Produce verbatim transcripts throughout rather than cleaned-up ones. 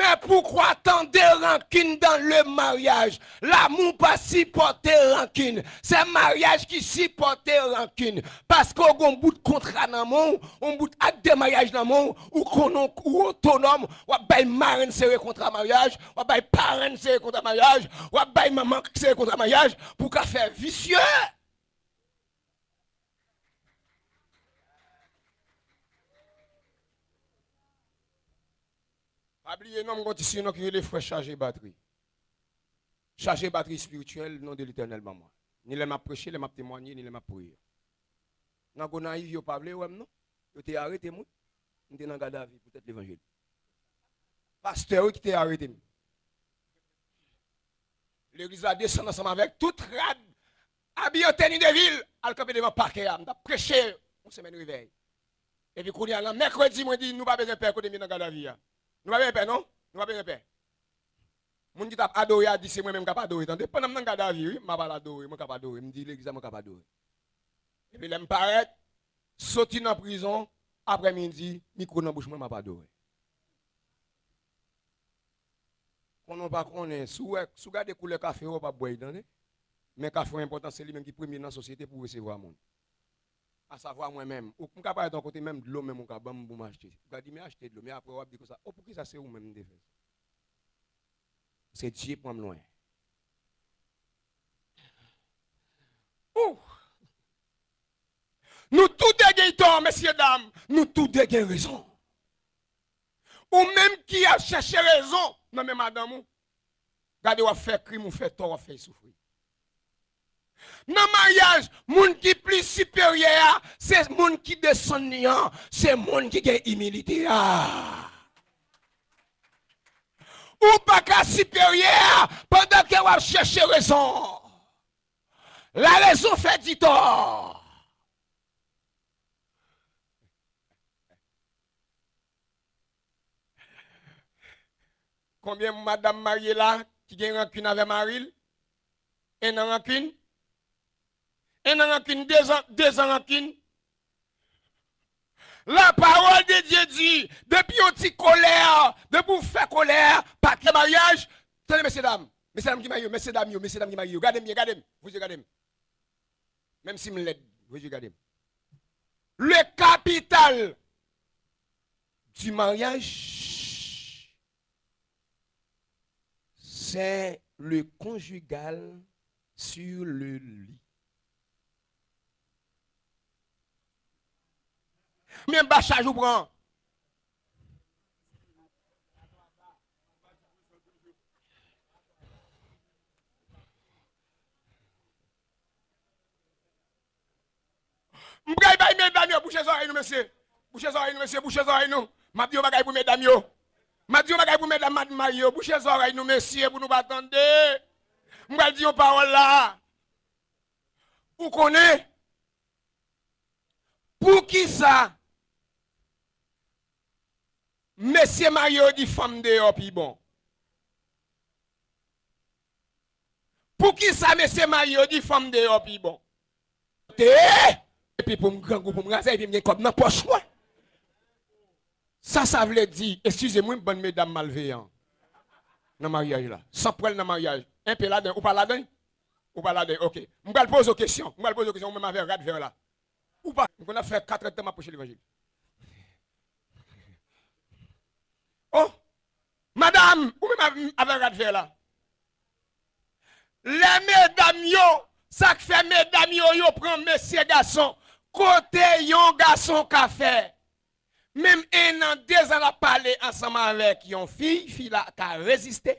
Mais pourquoi tant de rancune dans le mariage? Lanmou pa sipòte rankin. Se maryaj ki sipòte rankin. Paske w gon bout kontra nan men w, yon bout ak de maryaj nan men w, ou konnen w otonòm, w ap bay marenn sere kontra maryaj, w ap bay parenn sere kontra maryaj, w ap bay manman sere kontra maryaj pou w ka fè visye. Pa bliye non, m gon ti sinon ki rele frè chaje batri. Chaje batri espirityèl, non de Letènèl ban mwen. Ni lè m ap preche, lè m ap temwanye, ni lè m ap priye. Nan Gonayiv, yo pa vle wè m non. Yo te arete m wi. M te nan gadavi poutèt levanjil. Pastè wi ki te arete m. Legliz la desann ansanm avèk tout rad, abiye an teni de vil, al kanpe devan pakè a. M t ap preche yon semèn revèy. Epi kounye a, nan mèkredi, mwen di, nou pa bezwen pè kote m ye nan gadavi a. Nou pa bezwen pè non. Nou pa bezwen pè. Moun ki t ap adore a di se mwen menm k ap adore. Tande, pandan m nan gadavi, wi, m ap al adore, mwen k ap adore. M di legliz la mwen k ap adore. Epi lè m parèt, soti nan prizon, aprèmidi, mikwo nan bouch mwen, m ap adore. Konnen w pa konnen, si w wè, si w gade koulè kafe w, w ap bwè l, tande. Men kafe w enpòtan, se li menm ki premye nan sosyete pou resevwa moun. Asavwa mwen menm. Ou, m ka parèt yon kote, menm dlo menm ou ka ban m pou m achte. Ou ka di, "Men achte dlo." Men apre w ap di konsa, "O, poukisa se ou menm m te fè sa?" Se Dye pran m lwen. Ou! Nou tou de gen tò, mesye dam. Nou tou de gen rezon. Ou menm ki ap chèche rezon nan men madanm ou, gade w ap fè krim, ou fè tò, w ap fè l soufri. Nan maryaj, moun ki pli siperyè a, se moun ki desann li an, se moun ki gen imilite a. Ou pa ka siperyè a pandan ke w ap chèche rezon. La raison fait du tort. Konbyen madanm marye la ki gen rankin avè mari l? En an rankin? En an rankin, dezan, dezan rankin? La parole de Dieu dit, depi yon ti kolè, depi w fè kolè, pa gen maryaj. Tande, mesye dam, mesye dam ki marye yo, mesye dam yo, mesye dam ki marye yo, gade m byen, gade m, voye gade m. Menm si m lèd, voye gade m. Le capital du mariage, c'est le conjugal sur le lit. Men ba chaj ou pran. M pral bay medam yo, bouche zòrèy nou, mesye. Bouche zòrèy nou, mesye, bouche zòrèy nou. M ap di yon bagay pou medam yo. M ap di yon bagay pou medam, madanm marye yo. Bouche zòrèy nou, mesye, pou nou pa tande. M pral di yon pawòl la. Ou konnen, poukisa mesye marye yo di fanm deyò pi bon? Poukisa mesye marye yo di fanm deyò pi bon? Te, epi pou m grangou, pou m razè, epi m gen kòb nan pòch mwen. Sa sa vle di, eskize m wi, bann medam malveyan nan maryaj la. San pwèl nan maryaj. Enpe ladan, ou pa ladan? Ou pa ladan, ok. M pral poze w kesyon. M pral poze w kesyon, ou menm avè rad vè la. Ou pa, m konn ap fè katrè tan m ap preche levanjil. Oh, madam, ou menm avè, avè rad vè la. Lè medam yo, sa k fè medam yo, yo pran mesye gason, kote yon gason ka fè menm en an, dezan l ap pale ansanm avèk yon fi, fi la ka reziste,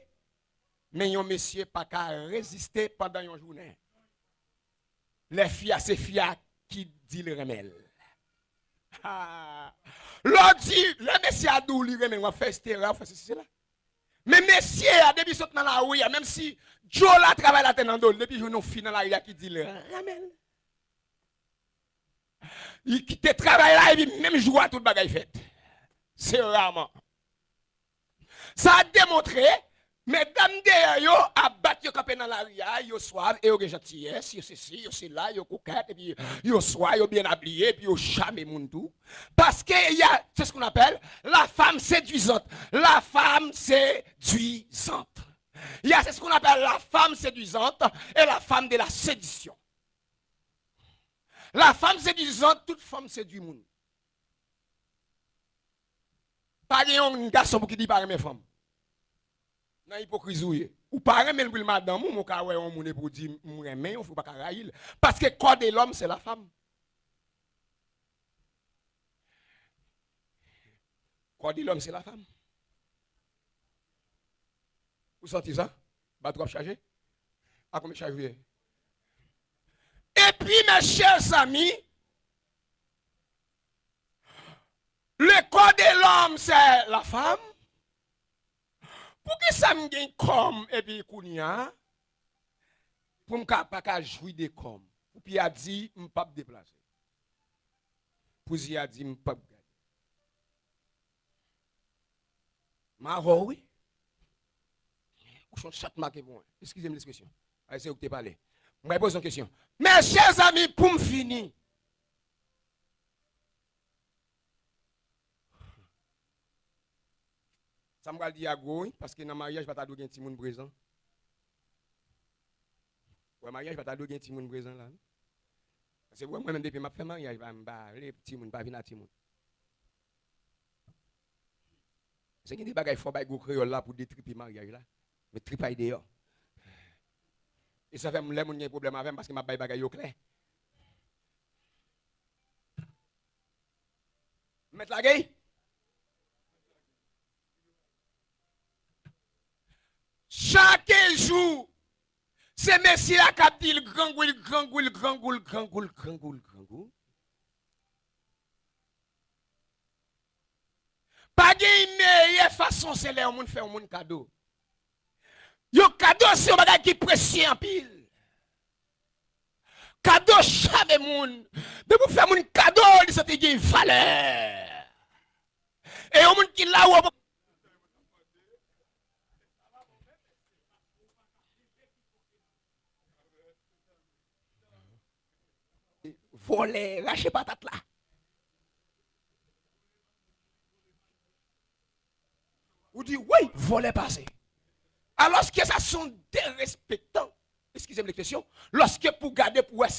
men yon mesye pa ka reziste pandan yon jounen. Lè fi a, se fi a ki di l renmen l. Ha! Lè w di, lè mesye a di w li renmen l, w ap fè estera, w ap fè sesi, sela. Men mesye a, depi sot nan lari a, menm si djòl la travay l atè nan do l, depi jwenn yon fi nan lari a ki di l renmen l, li kite travay la, epi menm jou a, tout bagay fèt. Se raman. Sa demontre, medam deyò yo ap bat yo kanpe nan lari a, yo swav e yo gen jantiyès, yo sesi, yo sela, yo kokèt, epi yo swa, yo byen abiye, epi yo chame moun tou. Paske y a, c'est ce qu'on appelle la femme séduisante. La femme séduisante. Il y a, c'est ce qu'on appelle la femme séduisante et la femme de la séduction. La femme séduisante, tout fanm sedui moun. Pa gen yon gason pou ki di pa renmen fanm. Nan ipokrizi w ye. Ou pa renmen l pou l madanm ou, men w ka wè yon moun epi w di, "M renmen yon fi," ou pa ka rayi l. Paske corps de l'homme, c'est la femme. Corps de l'homme, c'est la femme. Ou santi sa? Batri w ap chaje? A konbyen chaj ou ye? Epi, mes chers amis, le corps de l'homme, c'est la femme. Poukisa m gen kò m epi kounye a, pou m ka, pa ka jwi de kò m? Pou pye a di, m p ap deplase. Pou zye a di, m p ap gade. M avè w, wi. Ou se yon chat make pou mwen. Eskize m lespresyon. Ay, se ou ki te pale. Mwen poze yon kesyon. Mes chers amis, pou m fini. Sa m pral di a gwo, wi, paske nan maryaj pa ta dwe gen timoun prezan. Wè, maryaj pa ta dwe gen timoun prezan la, non. Paske wè, mwen menm depi m ap fè maryaj, pa, m pa vle timoun, pa vin a timoun. Se gen de bagay fò bay gwo kreyòl la pou detripe maryaj la. Met tripay deyò. E sa fè m, lè moun gen pwoblèm avè m, paske m ap bay bagay yo klè. M mèt lage? Chak jou, se mesye a k ap di l grangou, l grangou, l grangou, l grangou, l grangou, l grangou. Pa gen meyè fason, se lè yon moun fè yon moun kado. Yon kado se yon bagay ki presye anpil. Kado chame moun. Depi w fè moun kado, li santi gen valè. E yon moun ki la ou vòlè, rache patat la. Ou di, wi, vòlè pase. Alòske sa se yon derespektan, eskize m lekspresyon, lòske pou gade pou wè